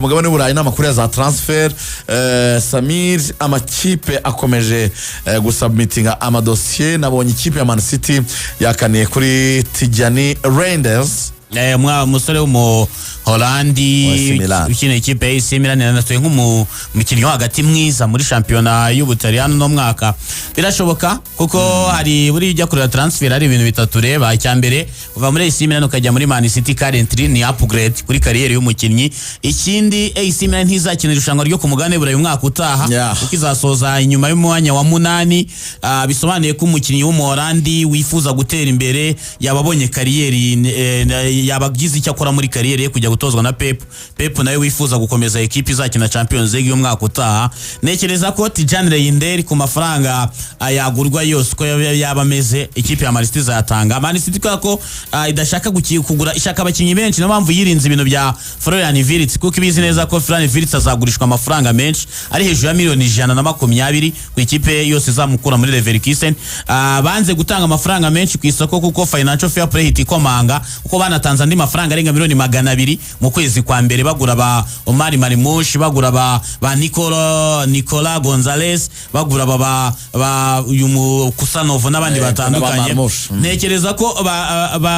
Mugabane w'Uburayi n'amakuru ya za transfer. Samir, amakipe akomeje gusubmitinga amadosiye. Nabonye ikipe ya Man City yakaniye kuri Tijjani Reijnders. Umusore w'umuholandi Wa AC Milan. ukina ikipe ya AC Milan, yanatoye nk'umukinnyi wo hagati mwiza muri shampiyona y'Ubutaliyano no mwaka. Birashoboka kuko hari buri ujya kureba transfer, hari ibintu bitatu ureba. Icya mbere, kuva muri AC Milan ukajya muri Man City currently ni upgrade kuri carrière y'umukinnyi. Ikindi, AC Milan ntizakina irushanwa ryo ku mugabane w'Uburayi umwaka utaha kuko izasoza inyuma y'umwanya wa munani. Bisobanuye ko umukinnyi w'umuholandi wifuza gutera imbere yaba abonye carrière, yaba agize icyo akora muri carrière ye kujya gutozwa na Pep. Pep nawe wifuza gukomeza ekipi izakina Champions League y'umwaka utaha. Ntekereza ko Tijjani Reijnders ku mafaranga yagurwa yose uko yaba ameze, ikipe ya Man City izayatanga. Man City, kubera ko idashaka kugura, ishaka abakinnyi benshi, niyo mpamvu yirinze ibintu bya Florian Wirtz, kuko ibizi neza ko Florian Wirtz azagurishwa amafaranga menshi ari hejuru ya miliyoni 120 ku ikipe yose izamukura muri Leverkusen. Banze gutanga amafaranga menshi ku isoko kuko financial fair play ihita ikomanga, kuko banatanze andi mafaranga arenga miliyoni 200 mu kwezi kwa mbere, bagura ba Omar Marmoush, bagura ba Nicola Gonzalez, bagura ba uyu mu Khusanov n'abandi batandukanye. N'aba Marmoush. Ntekereza ko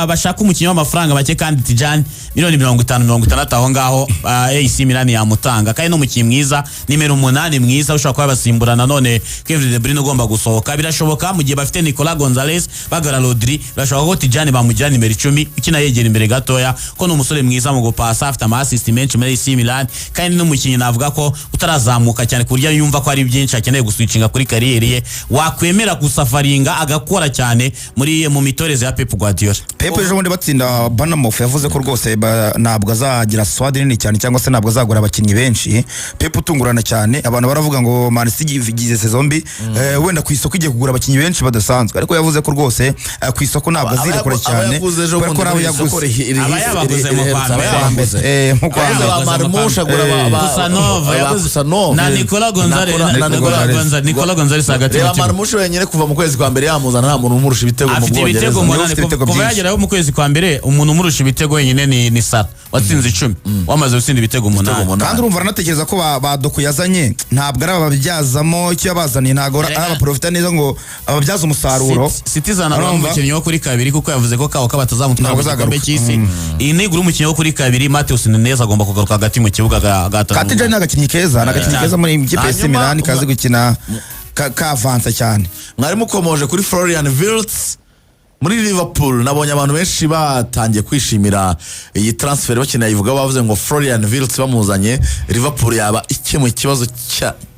bashaka umukinnyi w'amafaranga make, kandi Tijjani miliyoni 50, 60 aho ngaho, AC Milan yamutanga. Kandi n'umukinnyi mwiza, nimero 8 mwiza ushobora kuba basimbura nanone Kevin De Bruyne ugomba gusohoka. Birashoboka mu gihe bafite Nicola Gonzalez, bagara Rodri, birashoboka ko Tijjani bamugira nimero 10 ukina yegera imbere gatoya, ko ni umusore mwiza mu gupasa, afite ama assist menshi muri AC Milan, kandi n'umukinnyi navuga ko utarazamuka cyane ku buryo yumva ko ari byinshi akeneye guswitchinga kuri carrière ye, wakwemera gusufferinga agakora cyane mu mitoreze ya Pep Guardiola. Pep ejo bundi batsinda Bournemouth yavuze ko rwose ntabwo azagira squad nini cyane, cyangwa se ntabwo azagura abakinnyi benshi. Pep utungurana cyane, abantu baravuga ngo Man City igize saison mbi, wenda ku isoko igiye kugura abakinnyi benshi badasanzwe, ariko yavuze ko rwose ku isoko ntabwo azirekura cyane yaguze ejo kubera ko bundi nawe muri iri soko yaguze. Aba yabaguze mu kwa riherutse, aba mbere. yabaguze. Mu kwa Yaguze mbere. ba Marmoush, agura Khusanov, ba yaguze Khusanov. na Nicola Gonzalez, Na Nicola Gonzalez, Nicola Gonzalez hagati mu Reba kibuga. Marmoush wenyine kuva mu kwezi kwa mbere yamuzana, nta muntu umurusha ibitego mu Afite Bwongereza. ibitego Niwe 8. ufite ibitego Kuva byinshi. yageraho mu kwezi kwa mbere, umuntu umurusha ibitego wenyine ni Salah watsinze 10, wamaze gutsinda ibitego 8. 8. Kandi urumva aranatekereza ko ba Doku yazanye ntabwo ari ababyazamo icyo yabazaniye, ntabwo ari abaprofita neza ngo ababyaze umusaruro. City izanagura Urumva? umukinnyi wo kuri kabiri, kuko yavuze ko kawo batazamutwara Ntabwo mu gikombe azagaruka. cy'isi. Iyi nigura umukinnyi wo kuri kabiri, Matheus Nunes agomba kugaruka hagati mu kibuga agatanga. Katija ni agakinnyi keza, ni agakinnyi keza muri ikipe ya AC Hanyuma- Milan, kazi gukina kavansa cyane. Mwari mukomoje kuri Florian Wirtz muri Liverpool. Nabonye abantu benshi batangiye kwishimira iyi transfer, bakeneye ivuga, bavuze ngo Florian Wirtz bamuzanye, Liverpool yaba ikemuye ikibazo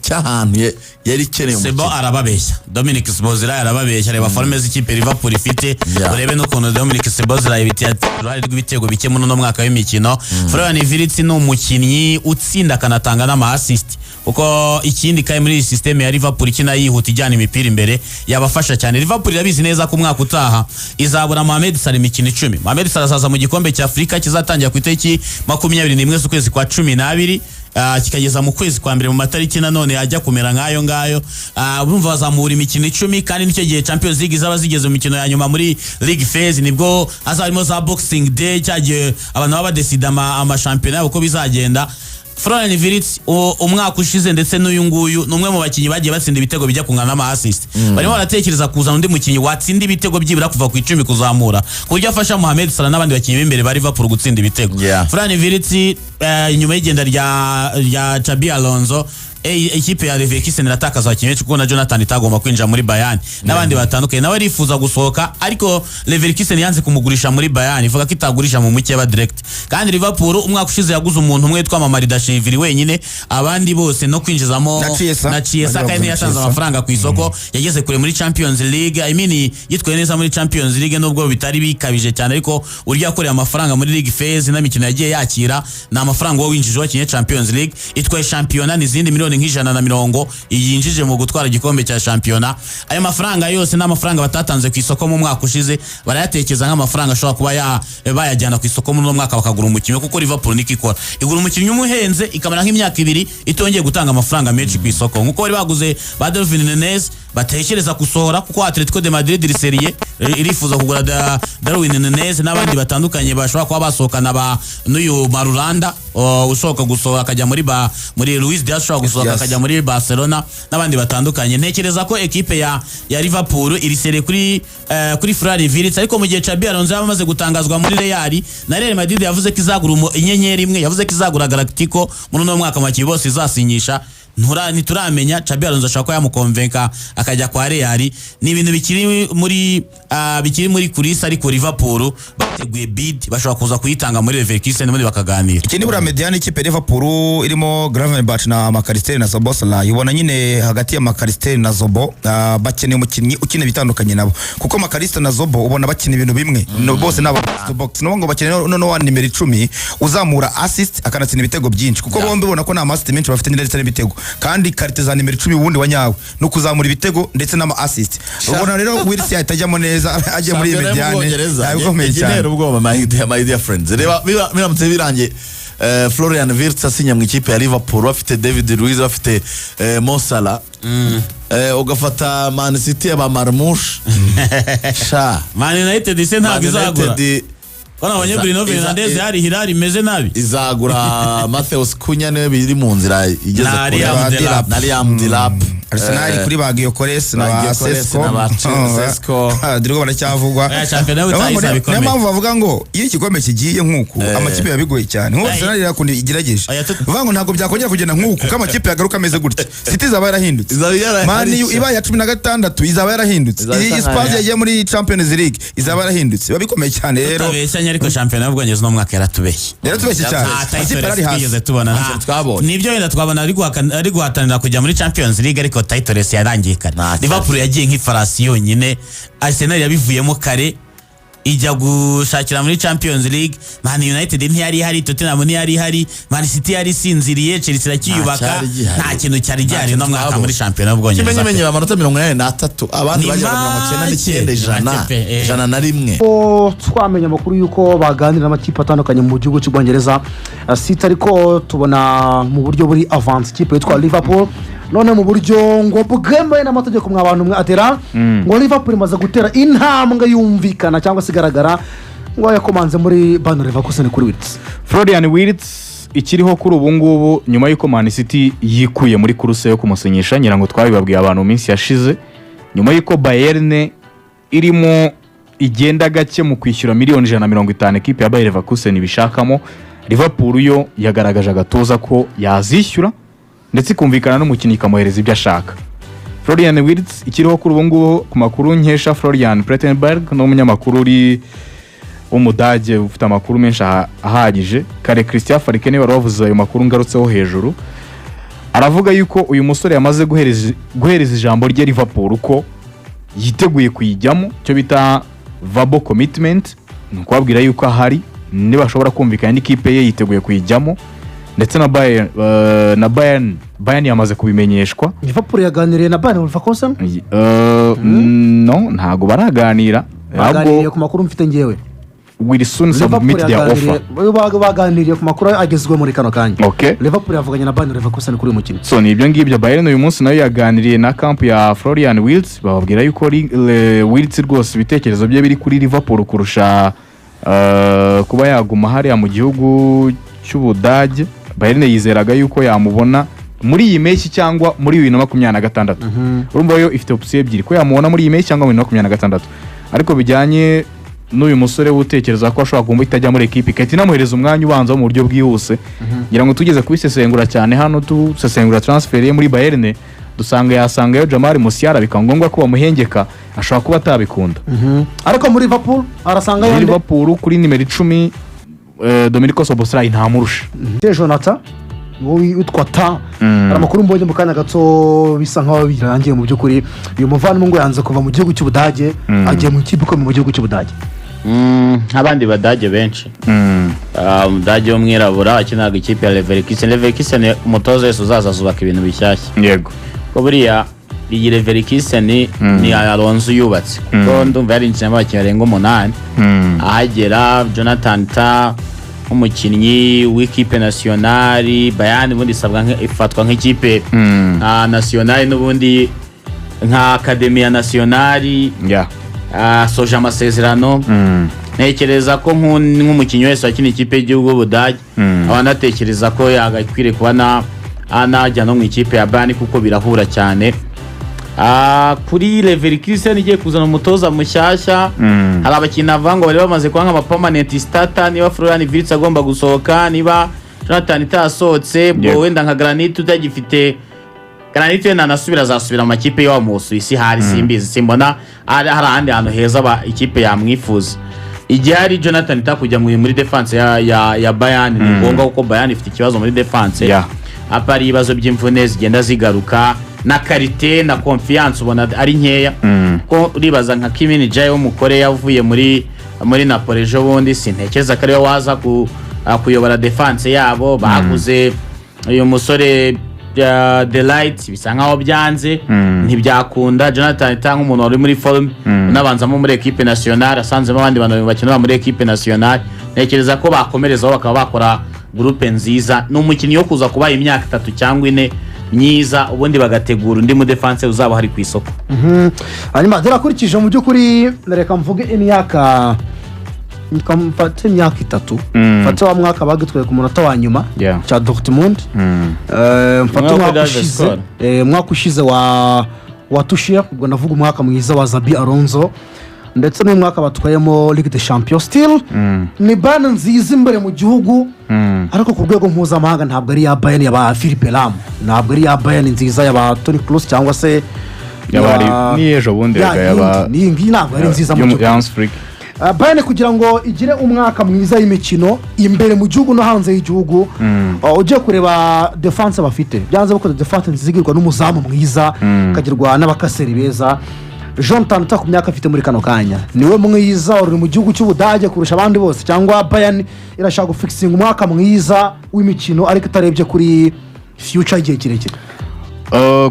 cy'ahantu yari ikeneye Sebo umukinnyi. arababeshya, Dominic Szoboszlai arababeshya. Reba forme z'ikipe Liverpool ifite, urebe n'ukuntu Dominic Szoboszlai bitiye uruhare rw'ibitego bike muri uno mwaka w'imikino. Florian Wirtz ni umukinnyi utsinda akanatanga n'ama assist, kuko ikindi kandi muri iyi système ya Liverpool ikina yihuta, ijyana imipira imbere, yabafasha cyane. Liverpool irabizi neza ko umwaka utaha izabura Mohamed Salah imikino 10. Mohamed Salah azaza mu gikombe cya Afurika kizatangira ku itariki 21 z'ukwezi kwa 12, kikageza mu kwezi kwa mbere mu matariki nanone ajya kumera nk'ayo ngayo. Urumva bazamura imikino 10, kandi nicyo gihe Champions League izaba zigeze mu mikino ya nyuma muri league phase, nibwo hazaba harimo za Boxing Day, cya gihe abantu baba badesida amashampiyona yabo uko bizagenda. Florian Wirtz umwaka ushize ndetse n'uyu nguyu ni umwe mu bakinnyi bagiye batsinda ibitego bijya kungana n'ama assist. Barimo baratekereza kuzana undi mukinnyi watsinda ibitego byibura kuva ku 10 kuzamura, ku buryo afasha Mohamed Salah n'abandi bakinnyi b'imbere ba Liverpool gutsinda ibitego. Florian Wirtz, inyuma y'igenda rya Xabi Alonso, ikipe ya Leverkusen iratakaza abakinnyi benshi, kuko na Jonathan itagomba kwinjira muri Bayern n'abandi batandukanye, nawe arifuza gusohoka, ariko Leverkusen yanze kumugurisha muri Bayern, ivuga ko itagurisha mu mukeba direct. Kandi Liverpool umwaka ushize yaguze umuntu umwe witwa Mamardashvili wenyine, abandi bose no kwinjizamo Na Chiesa. na Chiesa, Bari kandi baguze ntiyatanze Chiesa. amafaranga ku isoko. Yageze kure muri Champions League, I mean yitwaye neza muri Champions League nubwo bitari bikabije cyane, ariko uburyo yakoreye amafaranga muri league phase n'imikino yagiye yakira, ni amafaranga wowe winjije wakinye Champions League. Itwaye shampiyona, n'izindi miliyoni nka 120 yinjije mu gutwara igikombe cya shampiyona. Ayo mafaranga yose ni amafaranga batatanze ku isoko mu mwaka ushize, barayatekereza nk'amafaranga ashobora kuba bayajyana ku isoko muri uno mwaka bakagura umukinnyi, kuko Liverpool niko ikora, igura umukinnyi umuhenze ikamara nk'imyaka 2 itongeye gutanga amafaranga menshi ku isoko, nkuko bari baguze ba Darwin Nunez. Batekereza gusohora, kuko Atletico de Madrid iri sérieux, irifuza kugura Darwin Nunez n'abandi batandukanye bashobora kuba basohokana ba n'uyu Marulanda ushobora gusohoka akajya muri Luis Diaz ushobora gusohoka akajya muri Barcelona n'abandi batandukanye. Ntekereza ko ekipe ya Liverpool iri sérieux kuri Florian Wirtz, ariko mu gihe Xabi Alonso yaba amaze gutangazwa muri Real, na Real Madrid yavuze ko izagura inyenyeri imwe, yavuze ko izagura Galactico muri uno mwaka mu bakinnyi bose izasinyisha. Ntituramenya, Xabi Alonso ashobora kuba yamukonvenka akajya kwa Real. Ni ibintu bikiri muri coulisses, ariko Liverpool bateguye bid, bashobora kuza kuyitanga muri Leverkusen ubundi bakaganira. Ikindi, buriya médiane ikipe ya Liverpool irimo Gravenberch na Mac Allister na Szoboszlai, ubona nyine hagati ya Mac Allister na Zobo bakeneye umukinnyi ukina ibitandukanye nabo, kuko Mac Allister na Zobo ubona bakina ibintu bimwe. No, bose ni aba box to box, no ngo bakeneye noneho wa nimero 10 uzamura assist akanatsinda ibitego byinshi, kuko bombi ubona ko nta assist menshi bafite ndetse n'ibitego, kandi qualité za nimero 10 ubundi wa nyawe ni ukuzamura ibitego ndetse n'ama assist. Ubona rero Wirtz yahita ajyamo neza agiye muri iyi Shampiyona yo mu médiane, Bwongereza yaba ikomeye ijya cyane. intera ubwoba, my dear friends. Reba biramutse birangiye Florian Wirtz asinya mu ikipe ya Liverpool, bafite David Luiz, bafite Mo Salah, ugafata Man City ya ba Marmoush sha. Man United se ntabwo Man izagura? United Ko nabonye Bruno Fernandes hari Hilal imeze nabi. Izagura Matheus Cunha, niwe biri mu nzira igeze Na kure. Liam Delap. Na Liam Delap. Arsenal kuri ba Gyökeres na ba ba Gyökeres Sesko. Na ba Sesko. Dore ko baracyavugwa. Oya, shampiyona y'Ubutayu Niyo izaba ikomeye. mpamvu bavuga ngo iyo igikombe kigiye nk'uku, amakipe biba bigoye cyane. Nk'ubu Oya, Arsenal irakunda igerageje. Oya, Bavuga ngo ntabwo byakongera kugenda nk'uku, kuko amakipe yagaruka ameze gutya, City izaba yarahindutse, Izaba Man U ibaye ya 16 izaba yarahindutse, Izaba isa iyi nkaho Spurs yagiye muri Champions League izaba yarahindutse. Biba bikomeye cyane rero. Tutabeshyanye, ariko shampiyona y'Ubwongereza uno mwaka yaratubeshye. Yaratubeshye cyane. Nta Amakipe title yari hasi. twigeze tubona. Ntacyo twabonye. Nibyo, wenda twabona ari guhatanira kujya muri Champions League, ariko title race yarangiye kare. Nta Liverpool yagiye nk'ifarasi yonyine, Arsenal yabivuyemo kare ijya gushakira muri Champions League, Man United ntiyari ihari, Tottenham ntiyari ihari, Man City yari isinziriye, Chelsea iracyiyubaka. Cyari gihari. Nta kintu cyari gihari Nta uno kintu mwaka twabonye. muri shampiyona y'Ubwongereza. Kimenyimenyi amanota 83, abandi Ni bageraga 99, make. 100, Make pe, eh. 101. Ko twamenya amakuru y'uko baganira n'amakipe atandukanye mu gihugu cy'Ubwongereza, City, ariko tubona mu buryo buri avancé ikipe yitwa Liverpool. None mu buryo ngo bwemewe n'amategeko, mwa bantu mwe, atera ngo Liverpool imaze gutera intambwe yumvikana cyangwa se igaragara, ngo yakomanze muri Bayer Leverkusen kuri Wirtz. Florian Wirtz, ikiriho kuri ubu ngubu nyuma y'uko Man City yikuye muri course yo kumusinyisha, ngira ngo twabibabwiye abantu mu minsi yashize, nyuma y'uko Bayern irimo igenda gake mu kwishyura miliyoni 150 ekipe ya Bayer Leverkusen ibishakamo, Liverpool yo yagaragaje agatuza ko yazishyura, ndetse ikumvikana n'umukinnyi ikamuhereza ibyo ashaka. Florian Wirtz, ikiriho kuri ubu ngubu ku makuru nkesha Florian Plettenberg, n'umunyamakuru uri w'Umudage ufite amakuru menshi ahagije, kare Christian Falke niwe wari wavuze ayo makuru ngarutseho hejuru, aravuga yuko uyu musore yamaze guhereza ijambo rye Liverpool ko yiteguye kuyijyamo, icyo bita verbal commitment, ni ukubabwira yuko ahari nibashobora kumvikana n'ikipe ye yiteguye kuyijyamo, ndetse na Bayern, na Bayern yamaze kubimenyeshwa. Liverpool yaganiriye na Bayer Leverkusen? No, ntago baraganira. Baganiriye Ahubwo ku makuru mfite ngewe. will soon Liverpool submit their offer. baganiriye ku makuru agezweho muri kano kanya. Liverpool yavuganye na Bayer Leverkusen kuri uyu mukino. So ni ibyo ngibyo. Bayern uyu munsi nayo yaganiriye na camp ya Florian Wirtz, bababwira yuko Wirtz rwose ibitekerezo bye biri kuri Liverpool kurusha kuba yaguma hariya mu gihugu cy'Ubudage. Bayern yizeraga yuko yamubona muri iyi mpeshyi cyangwa muri 2026. Urumva yo ifite option ebyiri, ko yamubona muri iyi mpeshyi cyangwa muri 2026, ariko bijyanye n'uyu musore utekereza ko ashobora guhita ajya muri ekipi igahita inamuhereza umwanya ubanza mu buryo bwihuse. Ngira ngo tugeze kubisesengura cyane hano, dusesengura transfer ye muri Bayern, dusanga yasangayo Jamal Musiala, bikaba ngombwa ko bamuhengeka, ashobora kuba atabikunda. Ariko muri Liverpool arasanga Muri yande? Liverpool kuri nimero 10, Dominico Szoboszlai ntamurusha. Te Jonathan uwo witwa ta, hari amakuru mbonye mu kanya gato bisa nkaho birangiye. Mu by'ukuri uyu muvandimwe ngo yanze kuva mu gihugu cy'Ubudage, agiye mu ikipe ikomeye mu gihugu cy'Ubudage. Nk'abandi badage benshi. Umudage w'umwirabura wakinaga ikipe ya Leverkusen. Leverkusen, umutoza wese uzaza azubaka ibintu bishyashya, ko buriya iyi Leverkusen ni Alonso yubatse, kuko ndumva yarinjiyemo abakinnyi barenga umunani ahagera. Jonathan Ta nk'umukinnyi w'ikipe nationale, Bayern ubundi isabwa ifatwa nk'ikipe nka nationale n'ubundi. Nka academy ya Nationale, asoje amasezerano. Ntekereza ko nk'umukinnyi wese wakina ikipe y'igihugu y'Ubudage, aba anatekereza ko yagakwiriye kuba anajya no mu ikipe ya Bayern, kuko birahura cyane. Kuri Leverkusen igiye kuzana umutoza mushyashya, hari abakinnyi navuga ngo bari bamaze kuba nk'aba permanent starter. Niba Florian Wirtz agomba gusohoka, niba Jonathan itasohotse, ubwo wenda nka Granit utagifite, Granit wenda nanasubira, azasubira mu makipe y'iwabo mu Busuwisi hari, simbizi, simbona hari ahandi hantu heza ikipe yamwifuza. Igihe hari Jonathan Tah kujya muri defense ya Bayern ni ngombwa, kuko Bayern ifite ikibazo muri defense. Apa ari ibibazo by'imvune zigenda zigaruka, na qualité na confiance ubona ari nkeya, ko uribaza nka Kim Min-jae wo mu Korea uvuye muri Napoli ejo bundi, sintekereza ko ariwe waza kuyobora defense yabo. Baguze uyu musore De Ligt, bisa nkaho byanze, ntibyakunda. Jonathan Tah nk'umuntu wari muri forme, unabanzamo muri equipe nationale, asanzemo abandi bantu bakinira muri equipe nationale, ntekereza ko bakomerezaho bakaba bakora groupe nziza. Ni umukinnyi wo kuza kubaha imyaka 3 cyangwa 4 myiza, ubundi bagategura undi mudefanse uzaba hari ku isoko. Hanyuma dore akurikije mu by'ukuri, reka mvuge imyaka, reka mfate imyaka 3, mfate wa mwaka bagitwaye ku munota wa nyuma cya Dortmund. Mfate Umwaka umwaka David ushize, Score. umwaka ushize wa Tuchel, ubwo ndavuga umwaka mwiza wa Xabi Alonso, ndetse n'umwaka batwayemo Ligue des Champions. Still ni Bayern nziza imbere mu gihugu, ariko ku rwego mpuzamahanga ntabwo ari ya Bayern ya Philipp Lahm, ntabwo ari ya Bayern nziza ya ba Toni Kroos cyangwa se Yaba ni ejo bundi ya rega yaba yindi. Iyi ngiyi ntabwo ari nziza mu by'ukuri. Ya Hans Flick. Bayern kugira ngo igire umwaka mwiza w'imikino imbere mu gihugu no hanze y'igihugu, ugiye kureba defense bafite, byanze bikunze defense nziza igirwa n'umuzamu mwiza, ikagirwa n'abakaseri beza. Jonathan Tah ku myaka afite muri kano kanya niwe mwiza uri mu gihugu cy'Ubudage kurusha abandi bose, cyangwa Bayern irashaka gufikisinga umwaka mwiza w'imikino ariko itarebye kuri future y'igihe kirekire?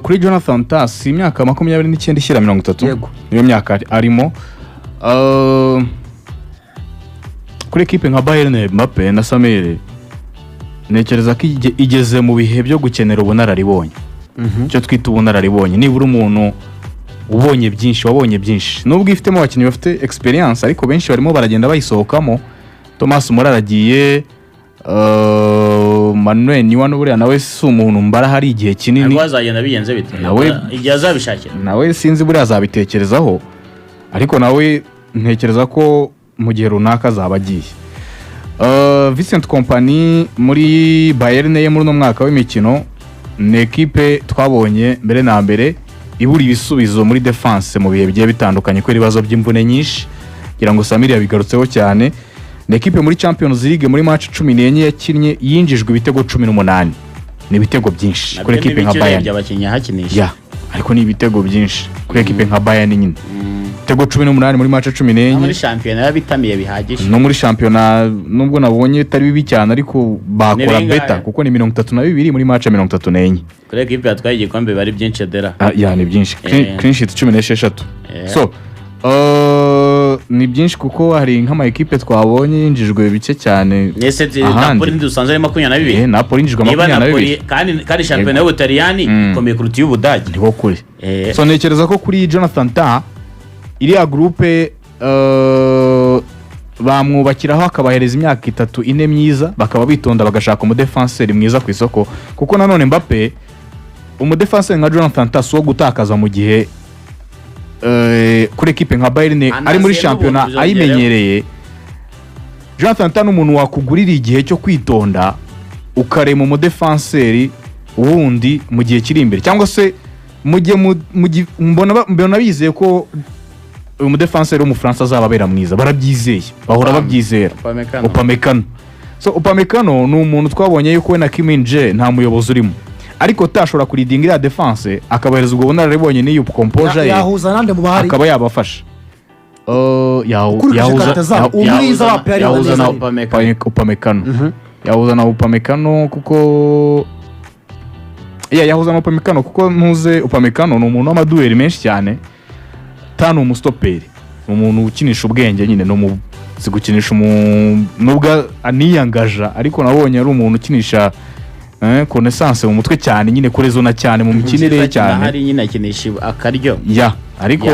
Kuri Jonathan Tah, si imyaka 29 ishyira 30? Yego. Niyo myaka arimo. Kuri ekipe nka Bayern, Mbappe na Samir, ntekereza ko igeze mu bihe byo gukenera ubunararibonye, icyo twita ubunararibonye. Nibura umuntu ubonye byinshi, wabonye byinshi, nubwo ifitemo abakinnyi bafite experience, ariko benshi barimo baragenda bayisohokamo. Thomas Muller aragiye, Manuel Neuer buriya nawe si umuntu mbara hari igihe kinini. Ntabwo azagenda bigenze bite? Igihe azabishakira. Nawe sinzi, buriya azabitekerezaho, ariko nawe ntekereza ko mu gihe runaka azaba agiye. Vincent Kompany muri Bayern ye muri uno mwaka w'imikino, ni ekipe twabonye mbere na mbere ibura ibisubizo muri defense mu bihe bigiye bitandukanye kubera ibibazo by'imvune nyinshi, ngira ngo Samir yabigarutseho cyane. Ni ekipe muri Champions League, muri match 14 yakinnye, yinjijwe ibitego 18. Ni ibitego byinshi kuri Nabyo ekipe ni nka bike Bayern. urebye abakinnyi yahakinisha. Ya, ariko ni ibitego byinshi kuri ekipe nka Bayern nyine, ibitego 18 muri match cumi No n'enye muri shampiyona yabitamiye bihagije. No muri shampiyona, nubwo nabonye bitari bibi cyane, ariko bakora Ni bingahe? better, kuko ni 32 muri match 34. Kuri ekipe yatwaye igikombe bari byinshi dera. Ah, ya, ni byinshi. Clean sheet 16. So ni byinshi, kuko hari nk'ama ekipe twabonye yinjijwe bike cyane Ese ahandi. Napoli ntidusanze ari 22? Napoli yinjijwe Niba makumyabiri na Napoli bibiri. kandi shampiyona y'Ubutaliyani ikomeye kuruta iy'Ubudage. Niho kuri. So ntekereza ko kuri Jonathan Tah, iriya groupe bamwubakiraho, akabahereza imyaka 3, 4 myiza, bakaba bitonda bagashaka umudefanseri mwiza ku isoko, kuko nanone Mbappe, umudefanseri nka Jonathan Tah si uwo gutakaza mu gihe kuri ekipe nka Bayern ari muri Anaziye shampiyona n'ubuntu. ayimenyereye. Jonathan Tah ni umuntu wakugurira igihe cyo kwitonda, ukarema umudefanseri wundi mu gihe kiri imbere, cyangwa se mujye mbona bizeye ko uyu mudefanseri w'Umufaransa azaba abera mwiza. Barabyizeye, bahora babyizera. Upamecano. Upamecano. So Upamecano ni umuntu twabonye yuko we na Kim Min-jae nta muyobozi urimo, ariko tashobora kuridinga iriya defense, akabahereza ubwo bunararibonye n'iyo composure ye. Yahuza nande mu bahari? Akaba yabafasha. Ukurikije yahuza karita zabo, umwiza wa PL yahuza na neza. Upamecano. Upamecano, yahuza na Upamecano kuko ya yahuza na Upamecano kuko ntuze Upamecano ni umuntu w'amaduweri menshi cyane. Tah ni umustoperi, ni umuntu ukinisha ubwenge nyine, ni si gukinisha nubwo aniyangaja, ariko nabonye ari umuntu ukinisha Connaissance mu mutwe cyane nyine, kurezona cyane mu mikinire ye cyane. Hari nyine akinisha akaryo. Ya, ariko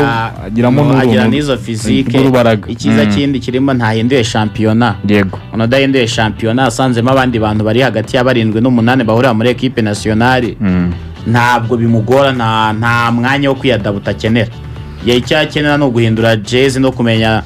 agiramo agira n'uruntu n'izo physique. rw'urubaraga. Icyiza kindi kirimo, ntahinduye shampiyona. Umuntu udahinduye shampiyona, asanzemo abandi bantu bari hagati ya barindwi n'umunani bahurira muri équipe nationale, ntabwo bimugora, nta mwanya wo kwiyadabuta akenera. Icyo akenera ni uguhindura jezi no kumenya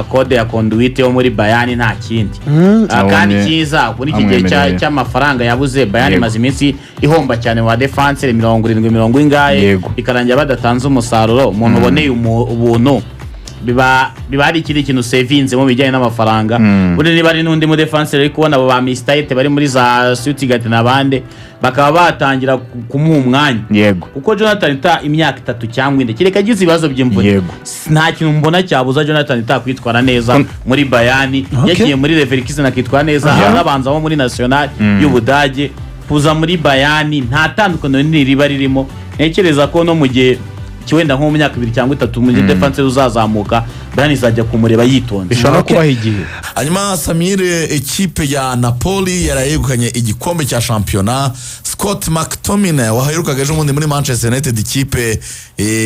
code ya conduite yo muri Bayern, nta kindi. Kandi Abonye cyiza kuri iki gihe amwemereye. cy'amafaranga yabuze, Bayern imaze iminsi ihomba cyane mu badefanseri 70, mirongo ingahe, bikarangira badatanze umusaruro. Umuntu uboneye ubuntu, biba hari ikindi kintu sevinze mu bijyanye n'amafaranga. Buriya niba ari n'undi mudefanseri uri kubona, abo ba Misitayite bari muri za Stuttgart n'abandi, bakaba batangira kumuha umwanya, kuko Jonathan Ta imyaka 3 cyangwa 4, kereka agize ibibazo by'imvune, nta kintu mbona cyabuza Jonathan Ta kwitwara neza muri Bayern. Yagiye muri Leverkusen akitwara neza, anabanzamo muri National y'Ubudage. Kuza muri Bayern nta tandukaniro rinini riba ririmo. Ntekereza ko no mu gihe wenda nko mu myaka 2 cyangwa 3, mu gihe defense uzazamuka, Bayern izajya kumureba yitonze. Bishobora no kubaha igihe. Hanyuma Samir, ikipe ya Napoli yarayegukanye igikombe cya shampiyona. Scott McTominay waherukaga ejo bundi muri Manchester United, ikipe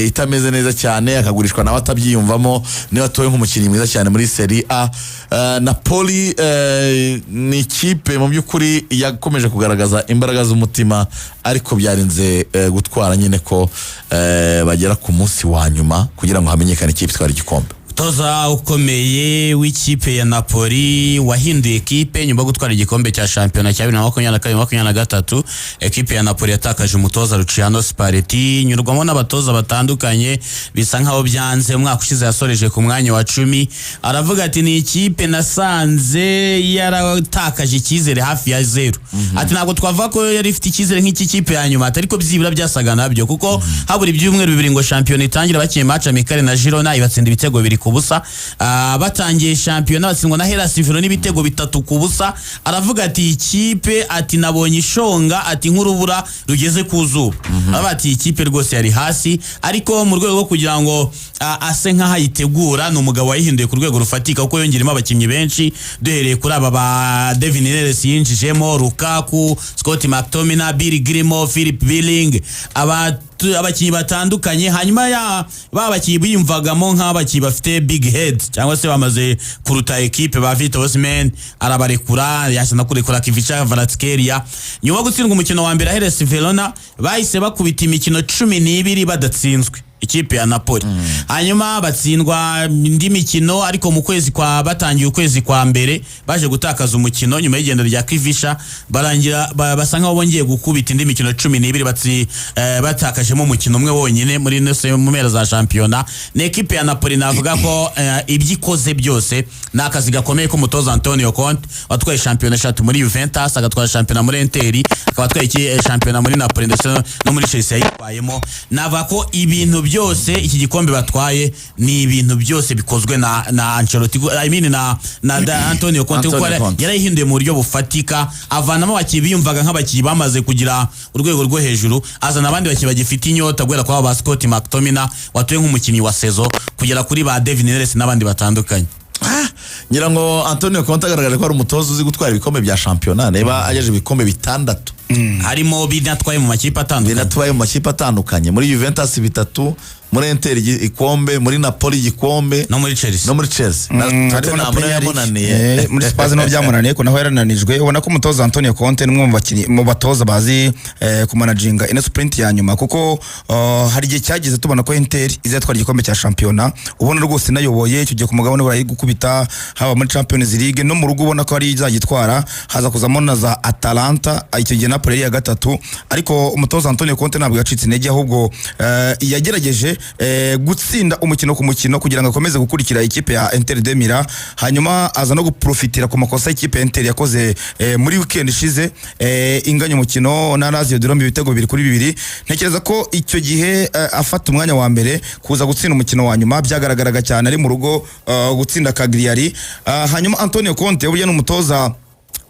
itameze neza cyane, akagurishwa nawe atabyiyumvamo, niba atowe nk'umukinnyi mwiza cyane muri Serie A. Napoli ni ikipe mu by'ukuri yakomeje kugaragaza imbaraga z'umutima, ariko byarinze gutwara nyine ko bagera ku munsi wa nyuma kugira ngo hamenyekane ikipe itwara igikombe. Umutoza ukomeye w'ikipe ya Napoli wahinduye ekipe nyuma yo gutwara igikombe cya shampiyona cya 2022 23, ekipe ya Napoli yatakaje umutoza Luciano Spalletti, nyurwamo n'abatoza batandukanye, bisa nkaho byanze. Umwaka ushize yasoreje ku mwanya wa 10. Aravuga ati: "Ni ikipe nasanze yaratakaje icyizere hafi ya zeru." Ati: "Ntabwo twavuga ko yari ifite icyizere nk'iki kipe ya nyuma." Ati: "Ariko byibura byasaga nabyo, kuko habura ibyumweru 2 ngo shampiyona itangire, bakinnye match amicale na Girona ibatsinda ibitego 2-0. Batangiye shampiyona batsindwa na Hellas Verona n'ibitego 3-0." Aravuga ati: "Ikipe," ati, "nabonye ishonga," ati, "nk'urubura rugeze ku zuba." Aravuga ati: "Ikipe rwose yari hasi." Ariko mu rwego rwo kugira ngo ase nk'aho ayitegura, ni umugabo wayihinduye ku rwego rufatika, kuko yongeremo abakinnyi benshi, duhereye kuri aba ba David Neres yinjijemo, Lukaku, Scott McTominay, Billy Gilmour, Philip Billing, abakinnyi batandukanye. Hanyuma ya ba bakinnyi biyumvagamo nk'abakinnyi bafite big head cyangwa se bamaze kuruta ekipe, ba Victor Osimhen, arabarekura, yashya no kurekura Kvicha Kvaratskhelia. Nyuma yo gutsindwa umukino wa mbere Hellas Verona, bahise bakubita imikino 12 badatsinzwe ikipe ya Napoli. Hanyuma batsindwa indi mikino, ariko mu kwezi kwa, batangiye ukwezi kwa mbere baje gutakaza umukino nyuma y'igendo rya Kvicha, barangira basa nkaho bongeye gukubita indi mikino 12 batakajemo umukino umwe wonyine muri ino mu mpera za shampiyona. Ni ekipe ya Napoli navuga ko ibyo ikoze byose ni akazi gakomeye k'umutoza Antonio Conte, watwaye shampiyona eshatu muri Juventus, agatwara shampiyona muri Inter, akaba atwaye shampiyona muri Napoli, ndetse no muri Chelsea yayitwayemo. Navuga ko ibintu byose iki gikombe batwaye ni ibintu byose bikozwe na Ancelotti, I mean na Antonio Conte, kuko Antonio Conte. yarayihinduye mu buryo bufatika, avanamo abakinnyi biyumvaga nk'abakinnyi bamaze kugira urwego rwo hejuru, azana abandi bakinnyi bagifite inyota, guhera kuri aba ba Scott McTominay watuye nk'umukinnyi wa saison, kugera kuri ba David Neres n'abandi batandukanye. Ngira ngo Antonio Conte agaragaje ko ari umutoza uzi gutwara ibikombe bya shampiyona, niba agejeje ibikombe 6. Harimo binatwaye mu makipe atandukanye. Binatwaye mu makipe atandukanye, muri Juventus bitatu, muri Inter igikombe, muri Napoli igikombe, no muri Chelsea. No muri Chelsea. Na Harimo na Tottenham nayo Premier League. yamunaniye. Muri Spurs niho byamunaniye, ko naho yarananijwe. Ubona ko umutoza Antonio Conte ni umwe mu bakinnyi, mu batoza bazi kumanaginga ino sprint ya nyuma, kuko hari igihe cyageze tubona ko Inter izatwara igikombe cya shampiyona, ubona rwose inayoboye icyo gihe ku mugabane burayi, gukubita haba muri Champions League no mu rugo, ubona ko ari izagitwara, haza kuzamo na za Atalanta. Icyo gihe Napoli yari iya gatatu. Ariko umutoza Antonio Conte ntabwo yacitse intege, ahubwo yagerageje gutsinda umukino ku mukino kugira ngo akomeze gukurikira ikipe ya Inter de Milan. Hanyuma aza no guprofitira ku makosa y'ikipe ya Inter yakoze muri weekend ishize, inganya umukino na Lazio de Rome ibitego 2-2. Ntekereza ko icyo gihe afata umwanya wa mbere kuza gutsinda umukino wa nyuma byagaragaraga cyane ari mu rugo, gutsinda Cagliari. Hanyuma Antonio Conte burya ni umutoza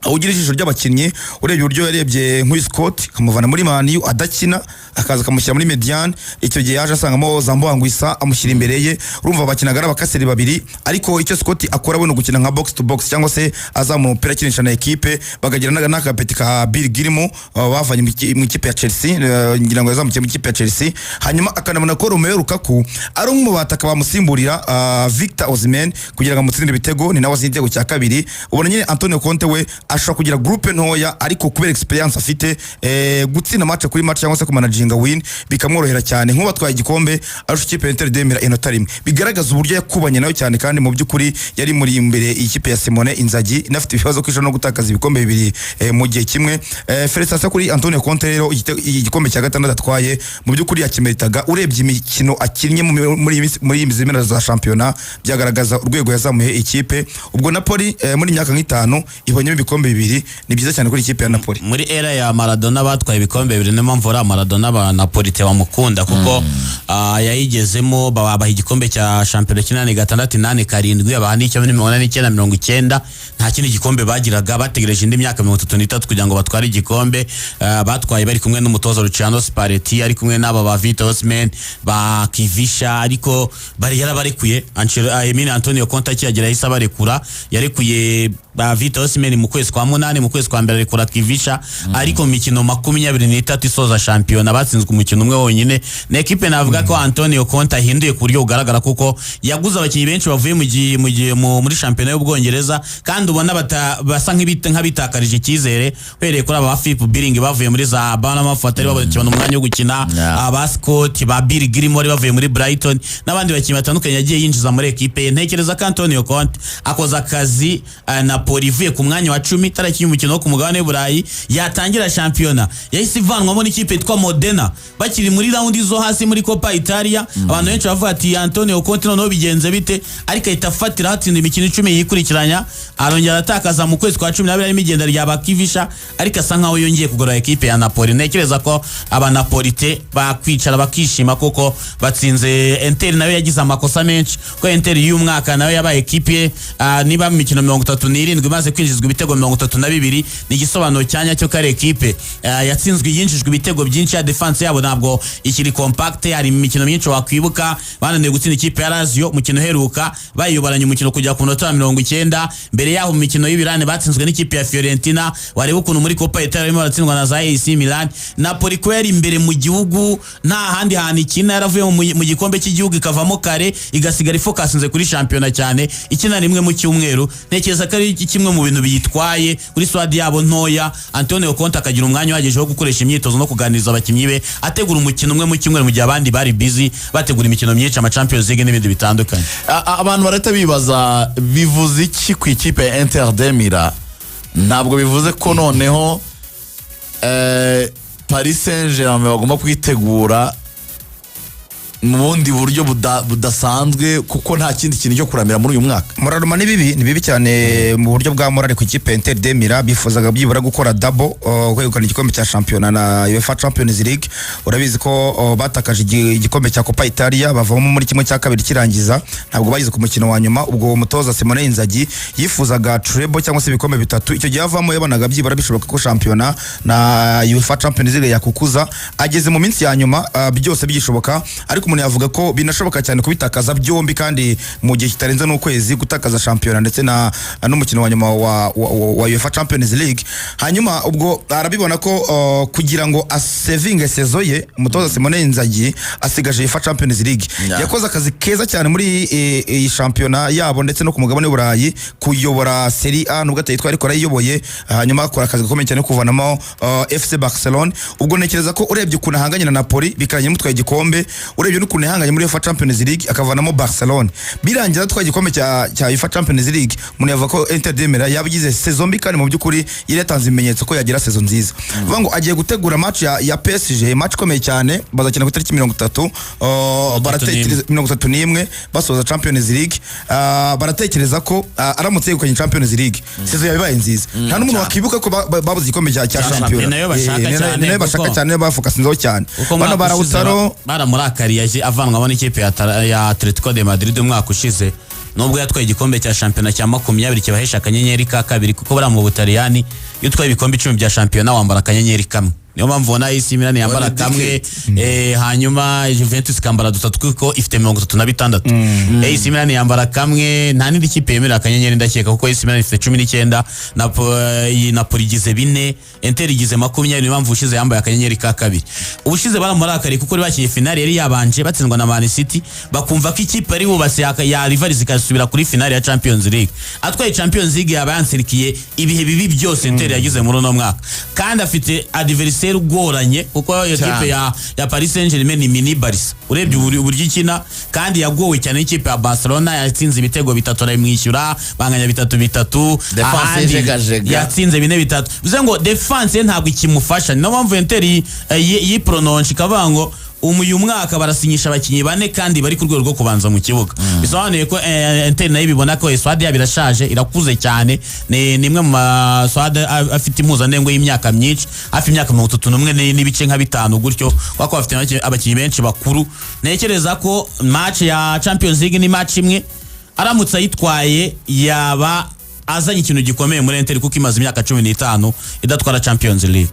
Ugira ijisho ry'abakinnyi, urebye uburyo yarebye nk'uyu Scott akamuvana muri Man U adakina, akaza akamushyira muri médiane. Icyo gihe yaje asangamo Zambo Anguissa, amushyira imbere ye. Urumva bakinaga ari abakaseri babiri, ariko icyo Scott akora we ni ugukina nka box to box cyangwa se azamura umupira akinisha na ekipe, bakagira n'akapeti ka Billy Gilmour bavanye mu ikipe ya Chelsea, ngira ngo yazamukiye mu ikipe ya Chelsea. Hanyuma akanabona ko Romelu Lukaku ari umwe mu bataka bamusimburira Victor Osimhen kugira ngo amutsindire ibitego, ni nawe azi igitego cya kabiri. Ubona nyine Antonio Conte we ashobora kugira groupe ntoya, ariko kubera experience afite, gutsinda match kuri match cyangwa se kumanaginga win bikamworohera cyane. Nk'ubu atwaye igikombe arusha ikipe ya Inter de Milan inota rimwe, bigaragaza uburyo yakubanye nayo cyane. Kandi mu by'ukuri yari muri imbere ikipe ya Simone Inzaghi inafite ibibazo ko ishobora no gutakaza ibikombe bibiri mu gihe kimwe. Félicitations kuri Antonio Conte rero, igikombe cya gatandatu atwaye mu by'ukuri yakimeritaga. Urebye imikino akinnye muri iyi mpera za shampiyona, byagaragaza urwego yazamuye ikipe. Ubwo Napoli muri myaka nk'itanu ibonyemo ibikombe bibiri, ni byiza cyane kuri ikipe ya Napoli. Muri era ya Maradona batwaye ibikombe bibiri. Niyo mpamvu uriya Maradona ba Napolite bamukunda, kuko yayigezemo, babaha igikombe cya shampiyona 86, 87, abaha n'icyo muri 89, 90. Nta kindi gikombe bagiraga, bategereje indi myaka 33 kugira ngo batware igikombe. Batwaye bari kumwe n'umutoza Luciano Spalletti, ari kumwe n'aba ba Victor Osimhen, ba Kvicha, ariko bari yarabarekuye. Emile Antonio Conte akihagera yahise abarekura. Yarekuye ba Victor Osimhen mu kwezi kwa munani, mu kwezi kwa mbere arekura Kvicha. Ariko mu mikino 23 isoza shampiyona batsinzwe umukino umwe wonyine. Ni ekipe navuga ko Antonio Conte ahinduye ku buryo bugaragara, kuko yaguze abakinnyi benshi bavuye mu gihe mu gihe muri shampiyona y'Ubwongereza, kandi ubona basa nk'abitakarije icyizere, uhereye kuri aba ba Philip Billing bavuye muri za Bournemouth batari babona umwanya wo gukina, aba Scott, ba Billy Gilmour bavuye muri Brighton n'abandi bakinnyi batandukanye yagiye yinjiza muri ekipe ye. Ntekereza ko Antonio Conte akoze akazi. Napoli ivuye ku mwanya wa 10 itarakinnye umukino wo ku mugabane w'Uburayi, yatangira shampiyona yahise ivanwamo n'ikipe yitwa Modena bakiri muri raundi zo hasi muri Coppa Italia. Abantu benshi bavuga ati: "Antonio Conte noneho bigenze bite?" Ariko ahita afatira hatsinda imikino 10 yikurikiranya. Arongera aratakaza mu kwezi kwa 12 harimo igenda rya ba Kvicha, ariko asa nkaho yongeye kugorora ekipe ya Napoli. Ntekereza ko abanapolite bakwicara bakishima kuko batsinze Inter, nayo yagize amakosa menshi, kuko Inter y'uyu mwaka nayo yabaye ekipe niba mu mikino 37 imaze kwinjizwa ibitego 32, ni igisobanuro cya nyacyo ko ari ekipe yatsinzwe, yinjijwe ibitego byinshi. Ya defense yabo ntabwo ikiri compact. Hari imikino myinshi wakwibuka bananiwe gutsinda ikipe ya Lazio, umukino uheruka bayiyoboranye umukino kujya ku munota wa 90. Mbere yaho mu mikino y'ibirane batsinzwe n'ikipe ya Fiorentina. Wareba ukuntu muri Coppa Italia barimo baratsindwa na za AC Milan. Napoli ko yari imbere mu gihugu, nta handi hantu ikina, yaravuye mu gikombe cy'igihugu ikavamo kare, igasigara ifokasinze kuri shampiyona cyane, ikina rimwe mu cyumweru. Ntekereza ko ari kimwe mu bintu biyitwaye kuri squad yabo ntoya. Antonio Conte akagira umwanya uhagije wo gukoresha imyitozo no kuganiriza abakinnyi be, ategura umukino umwe mu cyumweru mu gihe abandi bari busy bategura imikino myinshi, ama Champions League n'ibindi bitandukanye. Abantu barahita bibaza: bivuze iki ku ikipe ya Inter de Milan? Ntabwo bivuze ko noneho Paris Saint Germain bagomba kwitegura mu bundi buryo budasanzwe, kuko nta kindi kintu cyo kuramira muri uyu mwaka? Muraruma ni bibi, ni bibi cyane mu buryo bwa morale ku ikipe ya Inter de Milan. Bifuzaga byibura gukora double, kwegukana igikombe cya shampiyona na UEFA Champions League. Urabizi ko batakaje igikombe cya Coppa Italia, bavamo muri kimwe cya kabiri kirangiza, ntabwo bageze ku mukino wa nyuma. Ubwo umutoza Simone Inzaghi yifuzaga treble cyangwa se ibikombe bitatu. Icyo gihe avamo yabonaga byibura bishoboka ko shampiyona na UEFA Champions League yakukuza. Ageze mu minsi ya nyuma, byose bigishoboka, ariko umuntu yavuga ko binashoboka cyane kubitakaza byombi kandi mu gihe kitarenze n'ukwezi, gutakaza shampiyona ndetse na n'umukino wa nyuma wa UEFA Champions League. Hanyuma ubwo arabibona ko kugira ngo asevinge saison ye, umutoza Simone Inzaghi asigaje UEFA Champions League. Yakoze akazi keza cyane muri iyi shampiyona yabo ndetse no ku mugabane w'Uburayi, kuyobora Serie A nubwo atayitwaye ariko arayiyoboye. Hanyuma akora akazi gakomeye cyane ko kuvanamo FC Barcelone. Ubwo ntekereza ko urebye ukuntu ahanganye na Napoli bikarangira imutwaye igikombe, urebye n'ukuntu yahanganye muri UEFA Champions League akavanamo Barcelone birangira atwaye igikombe cya UEFA Champions League, umuntu yavuga ko Inter de Milan yaba igize saison mbi, kandi mu by'ukuri yari yatanze ibimenyetso ko yagira saison nziza. Vuga ngo agiye gutegura match ya PSG, match ikomeye cyane bazakina ku itariki 30, baratekereza 31 basoza Champions League. Baratekereza ko aramutse yegukanye Champions League, saison yaba ibaye nziza. Nta n'umuntu wakibuka ko babuze igikombe cya shampiyona. Ni nayo bashaka Ni cyane, nayo bashaka cyane, niyo bafokasinzeho cyane. Kuko Bano umwaka ushize barawutaro baramurakariye aje avanwamo n'ikipe ya Atletico de Madrid umwaka ushize. Nubwo yatwaye igikombe cya shampiyona cya 20 kibahesha akanyenyeri ka kabiri, kuko buriya mu Butaliyani iyo utwaye ibikombe 10 bya shampiyona wambara akanyenyeri kamwe. Niyo mpamvu ubona AC Milan yambara One kamwe, hanyuma Juventus ikambara dutatu kuko ifite 36. AC Milan yambara kamwe, nta n'indi kipe yemerera akanyenyeri ndakeka, kuko AC Milan ifite 19, iyi Napoli igize 4, Inter igize 20. Niyo mpamvu ubushize yambaye akanyenyeri ka kabiri. Ubushize baramurakariye kuko bari bakinnye finale yari yabanje batsindwa na Man City, bakumva ko ikipe ari bubatse ya Rivals ikasubira kuri finale ya Champions League. Atwaye Champions League yaba yansirikiye ibihe bibi byose Inter yagize muri uno mwaka, kandi afite adversaire ugoranye, kuko iyo kipe ya Paris Saint-Germain ni mini Barca urebye uburyo ikina, kandi yagowe cyane n'ikipe ya Barcelona, yatsinze ibitego bitatu arabimwishyura, banganya 3-3. Defense Ahandi ijegajega. yatsinze 4-3, bivuze ngo defense ye ntabwo ikimufasha. Niyo mpamvu Inter yipronounce ikavuga ngo uyu mwaka barasinyisha abakinnyi bane kandi bari ku rwego rwo kubanza mu kibuga. Bisobanuye ko Inter nayo ibibona ko squad yabo irashaje, irakuze cyane, ni imwe mu ma squad afite impuzandengo y'imyaka myinshi, hafi imyaka 31 n'ibice nka bitanu gutyo, kuko bafite abakinnyi benshi bakuru. Ntekereza ko match ya Champions League ni match imwe, aramutse ayitwaye yaba azanye ikintu gikomeye muri Inter, kuko imaze imyaka 15 idatwara Champions League.